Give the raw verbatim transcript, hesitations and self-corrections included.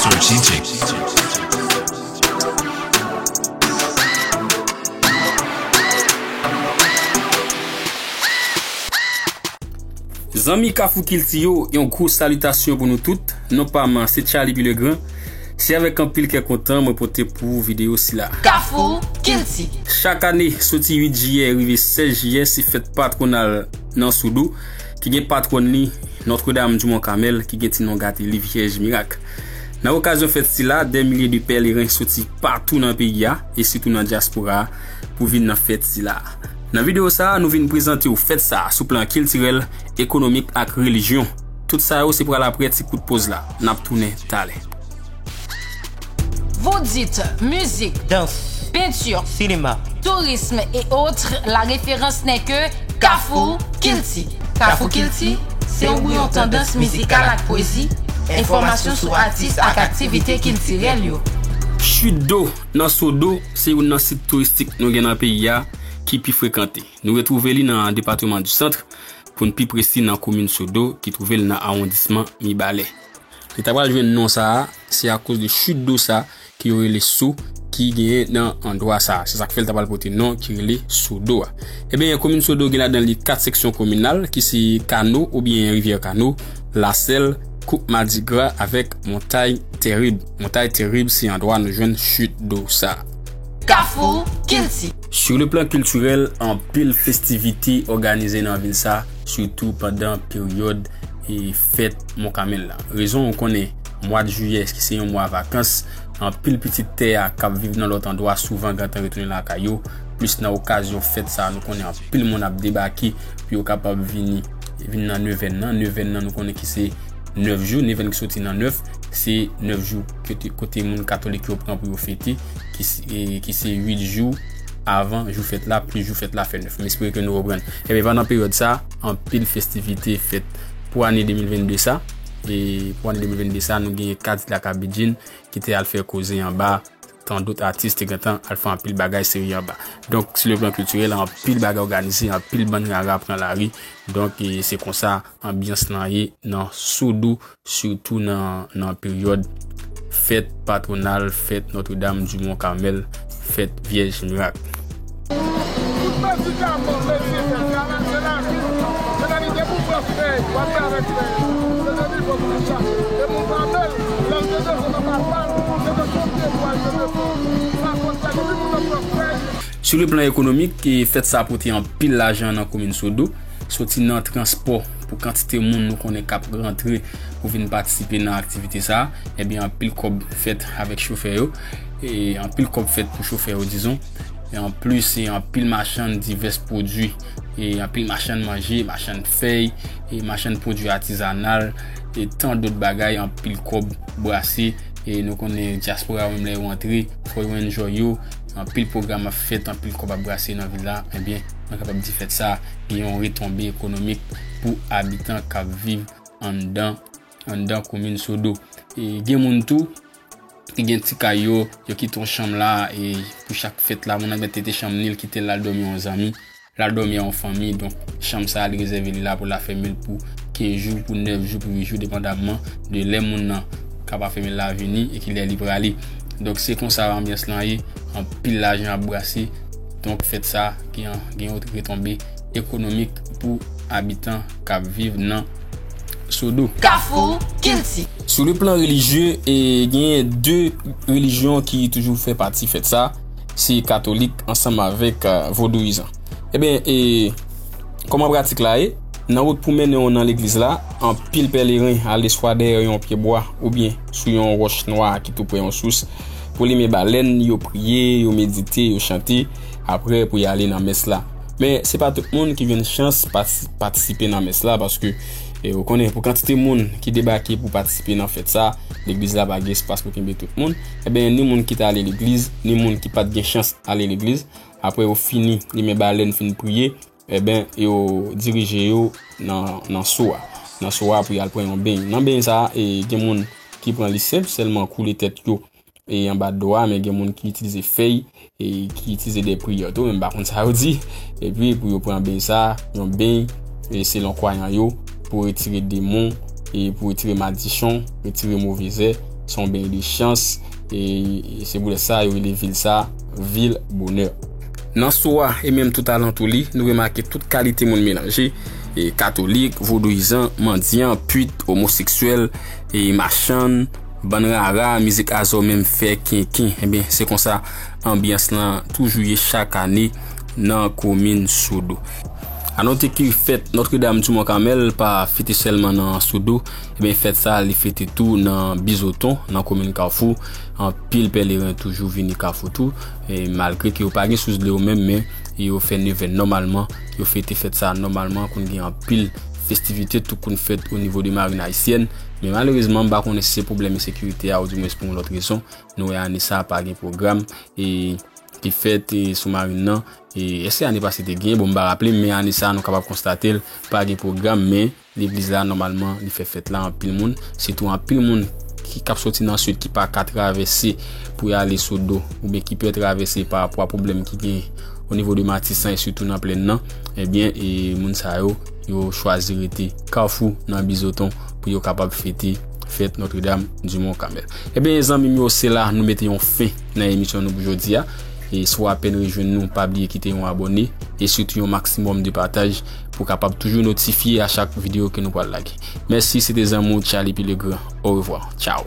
Strategic. Zanmi Kafou Kilti yo, yon gwo salitasyon pou nou tout. Non pa m, se Charlie Pilegran. Se avèk anpil kè kontan mwen pote pou ou videyo sila. Kafou Kilti. Chak ane, soti uit jiyè rive sèz jiyè, se fèt patwonal nan Sodo, ki gen patwòn li, Nòtredam di Mont Kamèl, ki gen ti non gate li, Vyèj Mirak. Nan okazyon fèt sila, dè milye de pèleren soti patou nan peyi a, e sitou nan dyaspora a, pou vin nan fèt sila. Nan videyo sa a, nou vin prezante w fèt sa a sou plan kiltirèl, ekonomik ak relijyon. Tout sa yo se pral aprè ti kout poz la. N ap tounen talè. Vous dites musique, danse, peinture, cinéma, tourisme et autres, la référence n'est que Kafou Kilti. Kafou Kilti, se yon bouyon tandans mizikal ak pwezi, enfòmasyon sou atis ak aktivite kiltirèl yo. Chute d'eau nan Sodo se youn nan sit touristik nou gen nan peyi a ki pi frekante. Nou retwouve li nan depatman di Sant, pou n pi presi nan komin Sodo ki twouve l nan awondisman Mibalè. Li ta pral jwenn non sa a, se akoz de chute d'eau sa ki yo rele Sou ki genyen nan andwa sa a. Se sa k fè l ta pral pote non ki rele Sodo a. Ebyen, komin Sodo gen ladan li kat seksyon kominal ki se Kano oubyen Rivyè Kano, Lasèl, Koup Madigra avèk Montay Tèrib. Montay Tèrib se andwa nou jwenn chute d'eau sa a. Kafou Kilti. Sur le plan kiltirèl, anpil festivite òganize nan vil sa, sitou pandan peryòd e fèt Mont Kamèl la. Rezon ou konnen, mwa jiyè ki se yon mwa vakans, anpil pitit tè a k ap viv nan lòt andwa souvan gentan retounen lakay yo, plis nan okazyon fèt sa, nou konnen anpil moun ap debake pou yo kapab vini, vin nan nevèn nan. Nevèn nan nou konnen ki se nèf jou, nevèn ki soti nan nèf, se nèf jou kote, kote moun katolik yo pran pou yo fete, ki se, e, ki se uit jou avan jou fèt la, plis jou fèt la fè nèf. M espere ke nou konprann. Ebyen, pandan peryòd sa, anpil festivite fèt pou ane de mil venn de sa. E pou ane de mil venn de sa, nou genyen Kadilak Abidjin ki te al fè koze anba, tan dòt atis te gentan al fè anpil bagay serye anba. Donk, sou le plan kiltirèl, anpil bagay òganize, anpil bann rara pran lari. Donk, e, se konsa anbyans lan ye nan Sodo, sitou nan, nan peryòd fèt patwonal, fèt Nòtredam di Mont Kamèl, fèt Vyèj Mirak. Tout medikaman medyen fè se a la, se lavi. Se lavi gen pou pran fèy, w ap fè avèk fèy. Se de nivo pou li chache. E moun pa bèl, lè l te bezwen nan papa l, se de kote pou al jwenn repo. Sa fòs la, depi moun nan pran fèy. Sou le plan ekonomik, e, fèt sa pote anpil lajan nan komin Sodo, soti nan transpò pou kantite moun nou konnen k ap rantre pou vin patisipe nan aktivite sa, ebyen, anpil kòb fèt avèk chofè yo, e anpil kòb fèt pou chofè yo, dizon. E anplis, e anpil machann divès pwodui, e anpil machann manje, machann fèy, e machann pwodui atizanal, e tan dòt bagay, anpil kòb brase. E nou konnen dyaspora yo menm lè yo antre, fò yo enjoy yo, anpil pwogram ap fèt, anpil kòb ap brase nan vil la, ebyen, mwen kapab di fèt sa gen yon retonbe ekonomik pou abitan k ap viv anndan, anndan komin Sodo. E gen moun tou ki gen ti kay yo, yo kite yon chanm la, e pou chak fèt la, moun nan mete te chanm ni, l kite l al dòmi yon zanmi, l al dòmi yon fanmi, donk chanm sa a, li rezève li la pou l ap fèmen l pou kenz jou, pou nèf jou, pou uit jou, depandamman de lè moun nan k ap fèmen l la vini e ki lè li prale. Donk se konsa anbyans lan ye, anpil lajan ap brase. Donk fèt sa gen, gen yon retonbe ekonomik pou abitan k ap viv nan Sodo. Kafou Kilti. Sou le plan relijye, e, genyen de relijyon ki toujou fè pati fèt sa, se katolik ansanm avèk, e, vodouyizan. Ebyen, e, kòman pratik la ye? Nan wout pou mennen w nan legliz la, anpil pèleren ale swa dèyè yon pye bwa oubyen sou yon wòch nwa ki tou pre yon sous pou limen balèn, yo priye, yo medite, yo chante, apre pou y ale nan mès la. Men, se pa tout moun ki jwenn chans pati-, patisipe nan mès la, paske, e, ou konnen, pou kantite moun ki debake pou patisipe nan fèt sa, legliz la pa gen espas pou kenbe tout moun. Ebyen, ni moun ki t ale legliz, ni moun ki pa t gen chans ale legliz, apre yo fini limen balèn, fin priye, ebyen, yo dirije yo nan, nan so a. Nan so a pou y al pran yon beny. Nan beny sa a, e, gen moun ki pran li senp, sèlman koule tèt yo, e, anba dlo a, men gen moun ki itilize fèy, e, ki itilize de priyè tou, men m pa konn sa yo di. Epi pou yo pran beny sa a, yon beny, e, selon kwayan yo, pou retire demon, e, pou retire madichon, retire move zè, Se yon beny de chans, e, e se poutèt sa yo rele vil sa Vil Bonè. Nan Soo a e menm tout alantou li, nou remake tout kalite moun melanje, e katolik, vodouyizan, mandyan, pit, omoseksyèl, e machann, bann rara, mizik azò menm fè kenken. Ebyen, se konsa anbyans lan toujou ye chak ane nan komin Sodo. A note ke fèt Notre-Dame du Mont Carmel pa fete sèlman nan Sodo, ebyen, fèt sa li fete tou nan Bizoton, nan komin Kafou. Anpil pèleren toujou vini Kafou tou, e malgre ke yo pa gen sous dlo yo menm, men yo fè nevè nòmalman, yo fete fèt sa nòmalman, konn gen anpil festivite tou konn fèt o nivo de marin ayisyèn, men malerezman, m pa konnen si se pwoblèm ensekirite a, oudimwens pou yon lòt rezon, nou wè ane sa a pa gen pwogram, e ki fèt, e, sou marin nan. E èske ane pase te gen? Bon, m pa raple m, men ane sa a, nou kapab konstate l pa gen pwogram, men legliz la, nòmalman, li fè fèt la, anpil moun, sitou anpil moun ki k ap soti nan sid, ki pa ka travèse pou y ale Sodo, oubyen ki pè travèse pa rapò a pwoblèm ki gen o nivo de Matisan e sitou nan plèn nan, ebyen, e moun sa yo, yo chwazi rete Kafou nan Bizoton pou yo kapab fete fèt Notre-Dame du Mont Carmel. Ebyen, zanmi m yo, se la nou mete yon fen nan emisyon nou pou jodi a. E si w apèn rejwenn nou, pa bliye kite yon abòne e sitou yon maksimòm de pataj pou w kapab toujou notifye a chak videyo ke nou pral lage. Mèsi, se te zanmi w Charlie Pilegran. Orevwa. Tchaw.